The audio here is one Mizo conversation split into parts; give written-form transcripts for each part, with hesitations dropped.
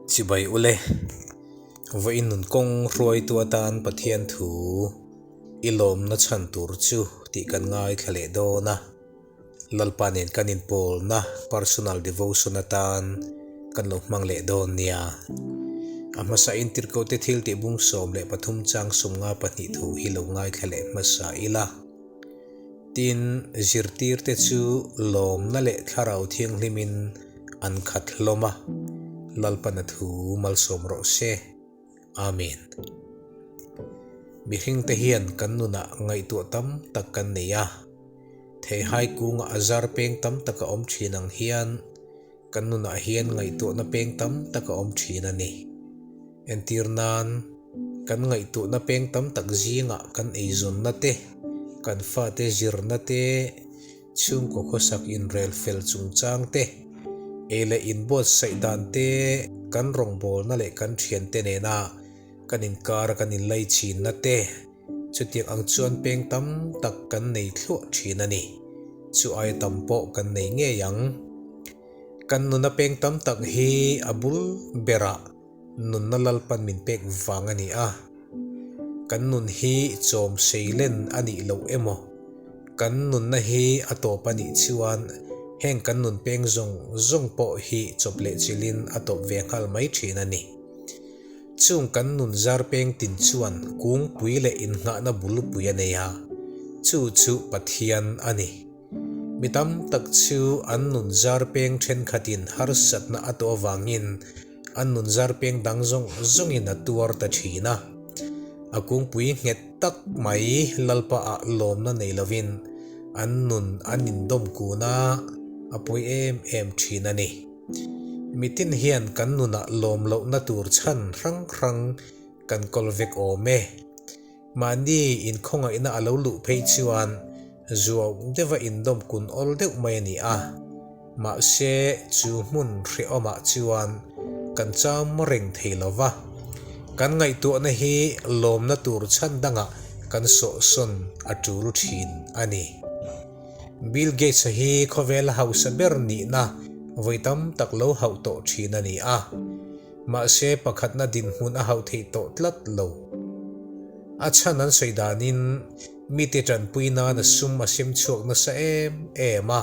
Chibai ule, vawiin nun kawng hruaitu atan Pathian thu i lawmna chhan tur chu tih kan ngaithla leh dawn a. Lalpa nen kan inpawlna personal devotion atan kan lo hmang leh dawn nia. A hmasa in tirhkohte thil tih bung 13 chang 52 thu hi lo ngaithla leh hmasa ila. Tin, zirtirte chu lawmna leh thlarau thianghlimin an khat hlawm a, Lalpana thu malsawm rawh se. Amen. Mihringte hian kan nunah ngaihtuah tam tak kan nei a, theihai kunga a zar peng tam tak a awm thin ang hian kan nunah hian ngaihtuahna peng tam tak a awm thin a ni. Entir nan, kan ngaihtuahna peng tam tak zingah kan eizawnna te, kan fate zirna te, Chhungkaw khawsak inrel fel chungchang te, ei leh inbuatsaih dan te, kan rawngbawlna leh kan thiante nena kan inkara kan inlaichinna te, chutiang ang chuan peng tam tak kan nei thluah thin a ni. Chu aia tam pawh kan nei ngei ang. Kan nuna peng tam tak hi a bul berah nunna Lalpan min pek vang a ni a. Kan nun hi chawm seilen a nih loh emaw, kan nunna hi a tawp a nih chuan heng kan nun peng zawng zawng pawh hi chawp leh chilhin a tawp ve nghal mai thin a ni. Chung kan nun zar peng tin chuan kungpui leh innghahna bulpui a nei a, chu chu Pathian a ni. Mi tam tak chu an nun zar peng thenkhatin harsatna a tawh avangin an nun zar peng dang zawng zawngin a tuar ta thin a. A kungpui nghet tak mai Lalpa ah lawmna nei lovin an nun an indawm kun a, a pawi em em thin a ni. Mitin hian kan nunah lawm lohna tur chhan hrang hrang kan kawl vek awm e. Mahni inkhawngaihna a lo luh phei chuan zuau deuha indawm kun awl deuh mai a ni a, mahse chu hmun hrehawmah chuan kan cham reng thei lo va, kan ngaihtuahna hi lawmna tur chhan dangah kan sawhsawn a tul thin a ni. Bill Gates-a hi khawvela hausa ber nihna vawi tam tak lo hauh tawh thin a ni a. Mahse pakhatna dinhmun a hauh theih tawh tlat lo. A chhan an sawi danin mite tanpui nana sum a sem chhuak nasa em em a,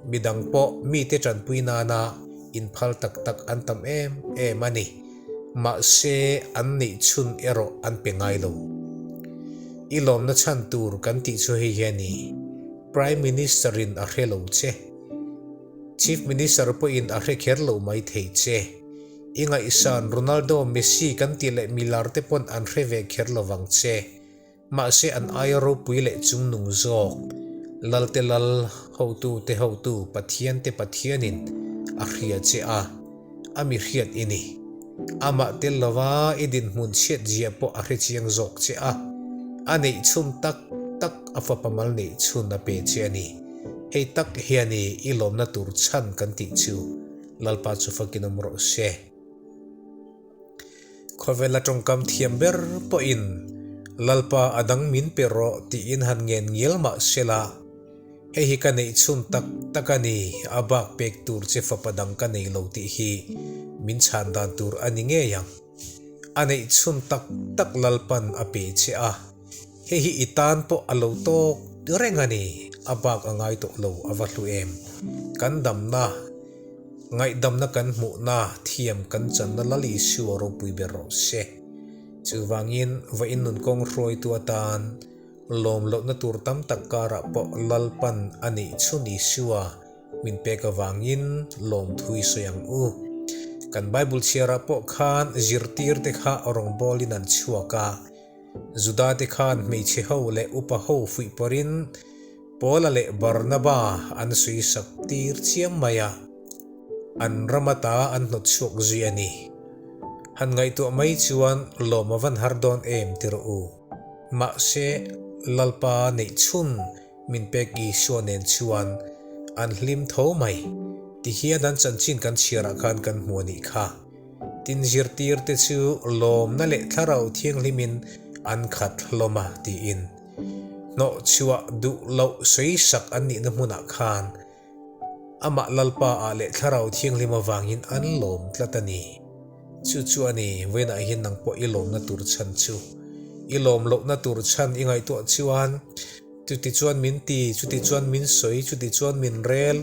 midang pawh mite tanpui nana inphal tak tak an tam em em a ni. Mahse an neih chhun erawh an pe ngai lo. I lawmna chhan tur kan tih chu hei hi a ni, Prime Minister-in a hre lo che. Chief Minister pawhin a hre kher lo mai thei che. I ngaihsan Ronaldo, Messi kan tih leh milar te pawn an hre ve kher lo vang che. Mahse an aia ropui leh chungnung zawk. Lal te lal, hotu te hotu, Pathian te Pathianin a hria che a, a mi hriat i ni. Amah tel lova i dinhmun chhiat zia pawh a hre chiang zawk che a, a neih chhun tak tak a fapa mal neih chhun a pe che a ni. Hei tak hian i i lawmna tur chhan kan tih chu Lalpa chu fakin awm rawh se. Khawvela tawngkam thiam ber pawhin Lalpa a dang min pe rawh tiin han ngen ngial mah se la, hei hi ka neih chhun tak tak a ni, a bak pek tur che fapa dang ka nei lo tih hi min chhan dan tur a ni ngei ang. A neih chhun tak tak Lalpan a pe che a. Hei hi i tan pawh a lo tawk reng a ni, a bak a ngai tawh lo a va hlu em. Kan damna, ngaihdamna kan hmuhna, thiam kan channa Lal Isua ropui ber rawh se. Chuvangin vawiin nun kawng hruaitu atan lawm lohna tur tam tak karah pawh Lalpan a neih chhun Isua min pek avangin lawmthu i sawi ang u. Kan Bible chhiarah pawh khan zirtirte kha rawngbawlin an chhuak a. Juda te khan hmeichhe ho leh upa ho fuih pawrin Paula leh Barnaba an suisak tir chiam mai a, an ram ata an hnawt chhuak zui a ni. Han ngaihtuah mai chuan lawm a van har dawn em ti rawh u. Mahse, Lalpa neih chhun min pek Isua nen chuan an hlim tho mai. Tihian an chanchin kan chhiarah khan kan hmu a nih kha. Tin zirtirte chu lawmna leh thlarau thianghlimin an khat hlawm a tiin hnawhchhuah duh loh sawisak an nihna hmunah khan amah Lalpa ah leh thlarau thianghlim avangin an lawm tlat a ni. Chu chu a ni, vawiinah hian nang pawh i lawmna tur chhan chu. I lawm lohna tur chhan i ngaihtuah chuan chuti chuan min ti, chuti chuan min sawi, chuti chuan min rel,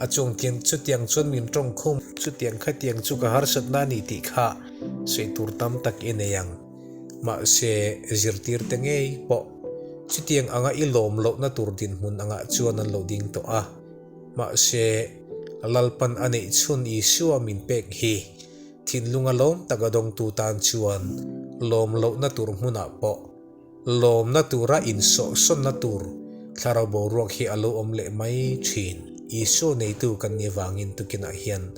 a chung tiang chutiang chuan min tawngkhum, chutiang khatiang chu ka harsatna a ni tih kha sawi tur tam tak i nei ang. Mahse, zirtirte ngei pawh chutiang anga i lawm lohna tur dinhmun angah chuan an lo ding tawh a. Mahse, Lalpan a neih chhun Isua min pek hi thinlunga lawm tak a dawngtu tan chuan lawm lohna tur hmunah pawh lawmna tura insawhsawnna tur thlarau boruak hi a lo awm leh mai thin. Isua neitu kan nih avangin tukinah hian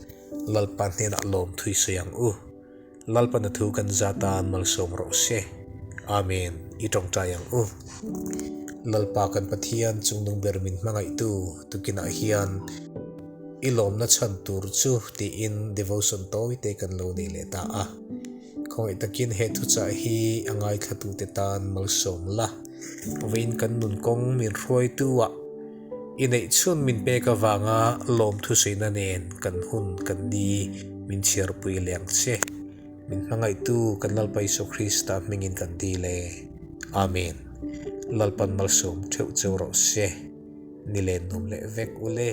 Lalpa hnenah lawm thui sawi ang u. Lalpana thu kan za tan malsawm rawh se. Amen. I tawngtai ang u. Lalpa kan Pathian chungnung ber min hmangaihtu tukinah hian i lawmna chhan tur chu tiin devotion tawi te kan lo nei leh ta a. Khawngaih takin he thuchah hi a ngaithlatute tan malsawm la. Vawiin kan nun kawng min hruaitu ah i neih chhun min pek avanga lawmthu sawiina nen kan hun kan ni min chhiarpui leh ang che. Min hmangaihtu kan Lalpa Isua Krista hmingin kan dil e. Amen. Lalpan malsawm theuh cheu rawh se. Ni len nuam leh vek ule.